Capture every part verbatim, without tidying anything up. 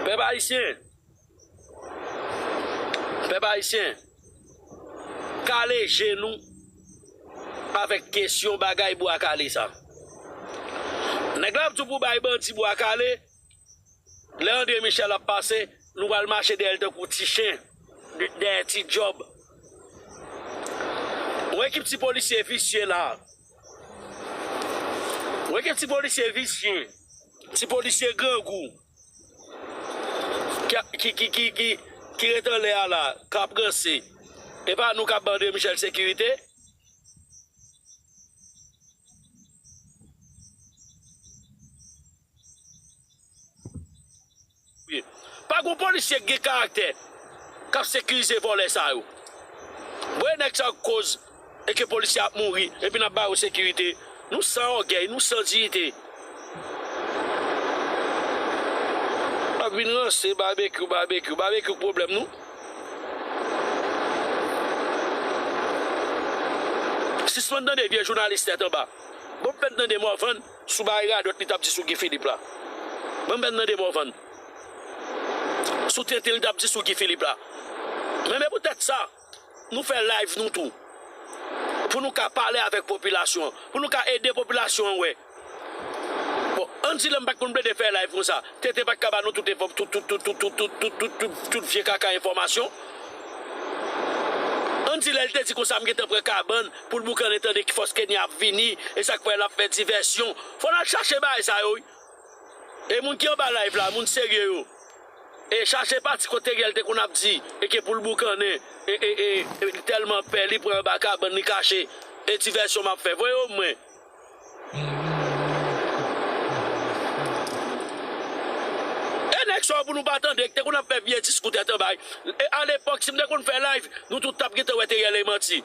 Pèp ayisyen, pèp ayisyen, kale je nou avèk kesyon bagay bwa kale sa. Nèg la ap di w pou bay bandi bwa kale, lè André Michel ap pase, nou pral mache dèyè l tankou ti chen, dèyè ti djòb. Yon ekip ti polisye visye la. Yon ekip ti polisye visye, ti polisye grangou. Ki, ki, ki, ki, ki, ki ret anlè a la, k ap ranse. E pa nou k ap ban André Michel sekirite? Pa gon polisye k gen karaktè k ap sekirize vòlè sa yo. Bon, e nèg sa yo k koz e ke polisye ap mouri, epi n ap ba yo sekirite. Nou san ògèy, nou san diyite. Ap vin ranse, babekyou, babekyou, babekyou k pwoblèm nou. Sispann tande vye jounalis tèt anba. Bon, m fèk tande Morvan sou bagay radòt li t ap di sou Guy Philippe la. Bon, m fèk tande Morvan sou tenten li t ap di sou Guy Philippe la. Men, men poutèt sa, nou fè live nou tou. Pou nou ka pale avèk popilasyon an. Pou nou ka ede popilasyon an wè. Bon, ann di lè m pa t konn plede fè live konsa. Tenten pa t ka ba nou tout enfò-, tout, tout vye kaka enfòmasyon. Ann di lè l te di konsa, m gentan pran kabann pou l boukannen tande ki fòs Kenya ap vini, e sa k fè l ap fè divèsyon. Fò n al chache bagay sa yo, wi. E moun ki anba live la, moun serye yo. E chache pati kote Teriel te konn ap di, e ke pou l boukannen, e, e, e, e, li tèlman pè, li pran anba kabann, li kache. E divèsyon m ap fè. Voye yo mwen. E nèg sa yo pou nou pa tande, ki te konn ap fè vye diskou tèt anba. E alepòk, si m te konn fè live, nou tout t ap gentan wè Teriel e manti.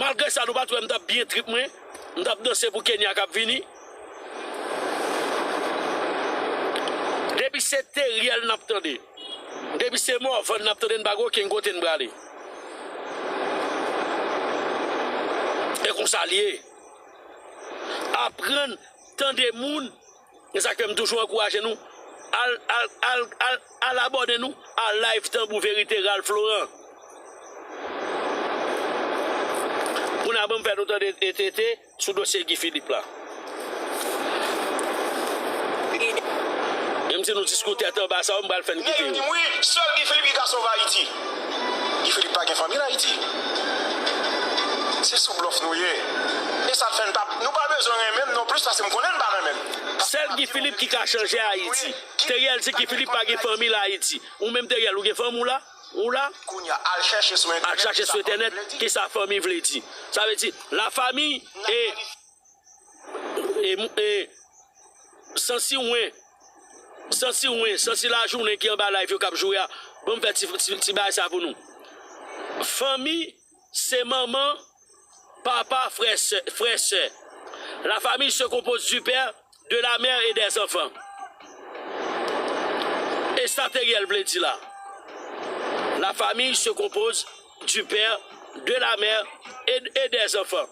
Malgre sa, nou pa t wè m t ap byen trip mwen, m t ap danse pou Kenya k ap vini. Depi se Teriel n ap tande, depi se Morvan n ap tande, n pa gen okenn kote n prale. E konsa l ye. Aprann tande moun. E sa k fè m toujou ankouraje nou, al, al, al, al, al abòne nou a live Tanbou Verite Ralph Laurent. Kounye a ban m fè nou tande E T T sou dosye Guy Philippe la. E m di nou diskou tèt anba sa yo, m pral fè n kite yo. Nèg yo di m, wi, sèl Guy Philippe ki ka sove Ayiti. Guy Philippe pa gen fanmi l Ayiti. Se sou blòf nou ye. E sa k fè n pa, nou pa bezwen renmen m non plis, paske m konnen n pa renmen m. Sèl Guy Philippe ki ka chanje Ayiti. Teriel di Guy Philippe pa gen fanmi l Ayiti. Ou menm Teriel, ou gen fanmi w la? Ou la? Kounye a, al chèche sou entènèt, al chache sou entènèt ki sa fanmi vle di. Sa vle di, la famille e, e, e, sansi wen, sansi wen, sansi lajounen ki anba live yo k ap joure a. Ban m fè ti, ti, ti bagay sa pou nou. Fanmi se manman, papa, frè, sè, frè, sè. La famille se compose du père, de la mère et des enfants. E sa Teriel vle di la. La famille se compose du père, de la mère et, et des enfants.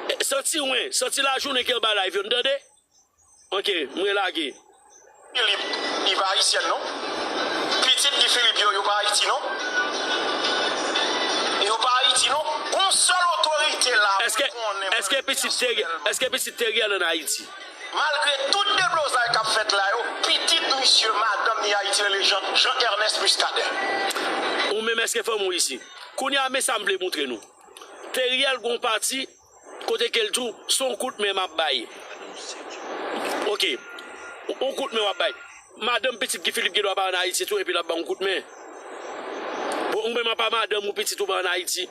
E, santi wen, santi lajounen ki anba live yo, n tande? Ok, mwen lage. Philippe, li pa ayisyèn non. Pitit Guy Philippe yo, yo pa Ayiti non. Yo pa Ayiti non. Gon sèl otorite la mwen konnen, èske pitit Teriel, èske pitit Teriel ann Ayiti? Malgre tout deblozay k ap fèt la yo, pitit misye, madanm ni Ayiti rele Jean, Jean Ernest Muscadin. Ou menm, èske fanmi w isi? Kounye a, men sa m vle moutre nou. Teriel gon pati kote ke l di w, se yon kout men m ap bay. Ok. Yon kout men w ap bay. Madanm pitit Guy Philippe gen dwa pa ann Ayiti tou, epi l ap ba w yon kout men. Bon, ou menm apa madanm ou, pitit ou pa ann Ayiti.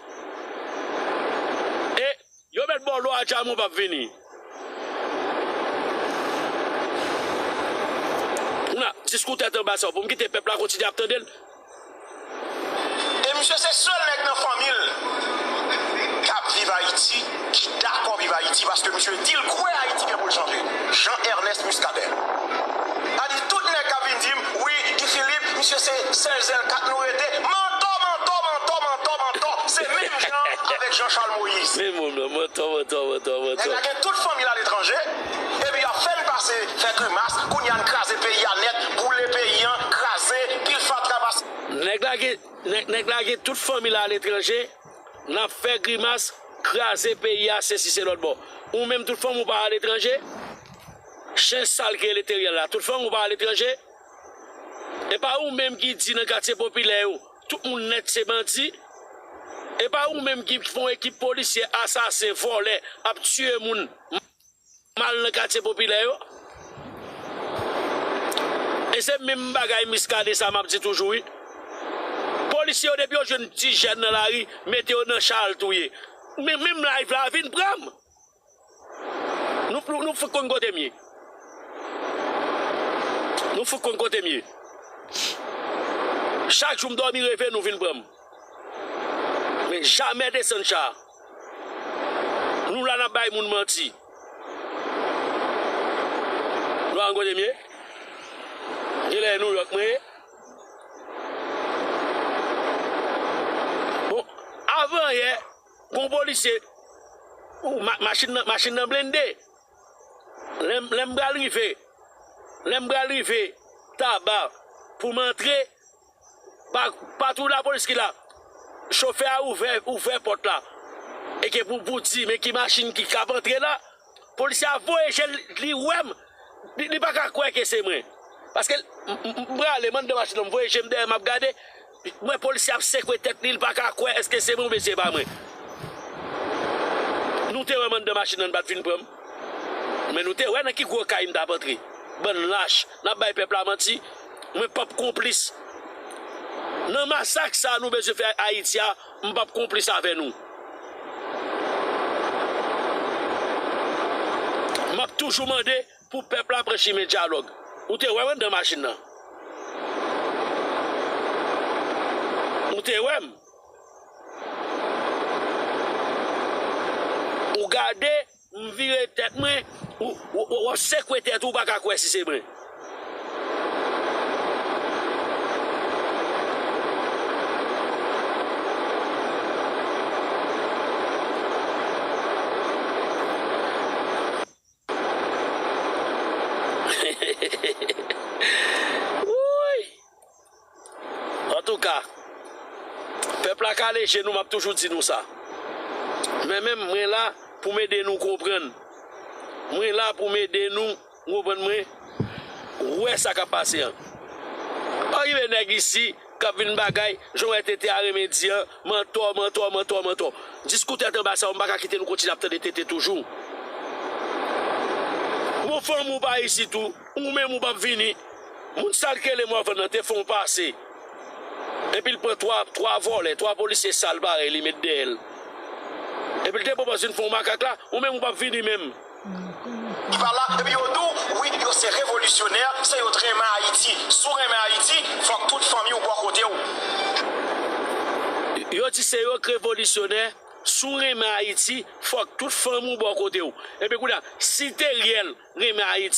E yo mèt ba w lwa a djamon p ap vini. Kounye a, diskou tèt anba sa yo, pou m kite pèp la kontinye ap tande l. E misye se sèl nèg nan fanmi l k ap viv Ayiti, ki dakò viv Ayiti, paske misye di l kwè Ayiti gen pou l chanje. Jean Ernest Muscadin. Sa di tout nèg k ap vin di m, wi, Guy Philippe, misye se sèl zèl kat nou rete. Mantò, mantò, mantò, mantò, mantò. Se menm jan avèk Jean Charles Moïse. Men moun nan, mantò, mantò, mantò, mantò. Nèg la gen tout fanmi l aletranje, epi y ap fè n pase, fè grimas, kounye a n kraze peyi a nèt, boule peyi. Nèg, nèg la gen tout fanmi l aletranje, n ap fè grimas, kraze peyi a, sesi se lòt bò. Ou menm tout fanmi w pa aletranje? Chen sal ki rele Teriel la, tout fanmi w pa aletranje? E pa ou menm ki di nan katye popilè yo, tout moun nèt se bandi? E pa ou menm ki fè yon ekip polisye, asasen, vòlè, ap tiye moun, mal nan katye popilè yo? E se menm bagay Miskaden sa m ap di toujou, wi. Polisye yo, depi yo jwenn ti jèn nan lari, mete yo nan cha al touye. Men menm live la vin pran m. Nou, nou, nou fout konn kote m ye. Nou fout konn kote m ye. Chak jou m dòmi reve, nou vin pran m. Men jamè desann cha. Nou la n ap bay moun manti. Nou pa konn kote m ye? Genlè e Nouyòk mwen ye. Bon, avan yè, gon polisye, ou, ma-, machin nan, machin nan blende. Lè m, lè m pral rive, lè m pral rive Taba pou m antre, pa, patwouy lapolis ki la, chofè a ouvè, ouvè pòt la. E ke pou, pou di, men ki machin ki k ap antre la, polisye a voye je l, li wè m, li, li pa ka kwè ke se mwen. Paske m, m, m prale, m anndan machin nan, m voye je m dèyè, m ap gade, m wè polisye ap sekwe tèt li, li pa ka kwè èske se mwen oubyen se pa mwen. Nou te wè m anndan machin nan, n pa t vin pran m. Men nou te wè nan ki gwo kay m t ap antre. Bann lach, n ap bay pèp la manti. Mwen p ap konplis. Nan masak sa a nou bezwen fè Ayiti a, m p ap konplis avè nou. M ap toujou mande pou pèp la pran chimen dyalòg. Ou te wè m anndan machin nan. Ou te wè m. Ou gade, m vire tèt mwen, ou, ou, ou, w ap sekwe tèt ou, ou pa ka kwè si se mwen. Woy! Antouka, pèp la kale je nou, m ap toujou di nou sa. Men menm mwen la pou m ede nou konprann. Mwen la pou m ede nou, ou konprann mwen, wè sa k ap pase an. Anrive nèg isi k ap vin bagay, jan w wè T T a renmen di an, mantò, mantò, mantò, mantò. Diskou tèt anba sa yo, m pa ka kite nou kontinye ap tande T T toujou. Bon, fanmi w pa isit tou, ou menm ou p ap vini. Moun sa l k rele Morvan nan te fè yon pase. Epi l pran twa, twa vòlè, twa polisye sal parèy li met dèyè l. Epi l te pwopòze vin fè yon makak la, ou menm ou p ap vini menm. Ki pa la, epi yo di w, wi, yo se revolisyonè, se yo t renmen Ayiti. Si w renmen Ayiti, fòk tout fanmi w bò kote w. Yo di se yo k revolisyonè, si w renmen Ayiti, fòk tout fanmi w bò kote w. Epi kounye a, si Teriel renmen Ayiti,